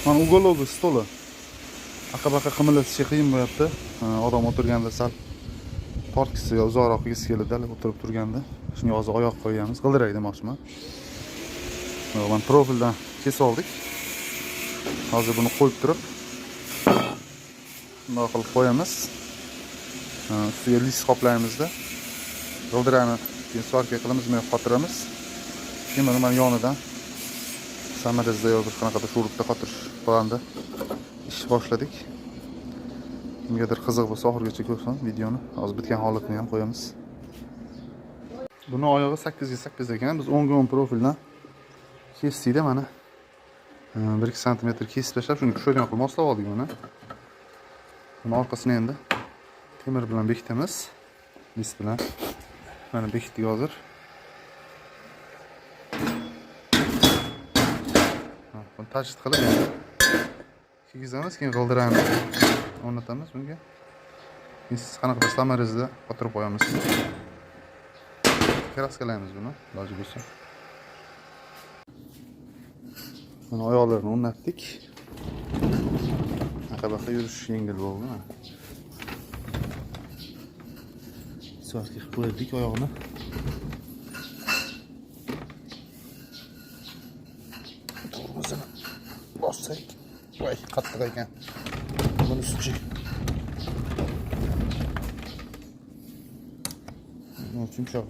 Mana уголок stoli. Aqa-baqa qimillatishi qiyin bo'lyapti. Odam o'tirganda sal tortgisi yo uzoqroq qilgisi keladi, o'tirib turganda. Shunga hozir oyoq qo'yamiz. G'ildirak demoqchiman. Mana profildan kesib oldik. Hozir buni qo'yib turib bundoq qilib qo'yamiz. Ustiga list qoplaymizda. G'ildirani keyin svarka qilamiz, bunga qotiramiz. Keyin buni mana yonidan samarezda yo bir qanaqadir shurupda qotirish planda ish boshladik. Kimgadir qiziq bo'lsa oxirigacha ko'rsin videoni. Hozir bitgan holatini ham qo'yamiz. Buni oyog'i 8 ga 8 ekan. Biz 10 ga 10 profildan kesdikda mana 1-2 santimetr kesib tashlab, shuni kushadigan qilib moslab oldik mana. Buni orqasini endi temir bilan bekitamiz. List bilan. Mana bekitdik hozir. Buni tashit qilib endi kiygizamiz, keyin g'ildirani o'rnatamiz bunga. Keyin siz qanaqadir samarezda qotirib qo'yamiz. Kraskalaymiz buni, iloji bo'lsa. Mana oyoqlarini o'rnatdik. Aqa-baqa yurish yengil bo'ldi mana. Svarka qilib qo'ydik oyog'ini. Tormozini bossak, voy, qattiq ekan. Buni ustichi. Yumshoq.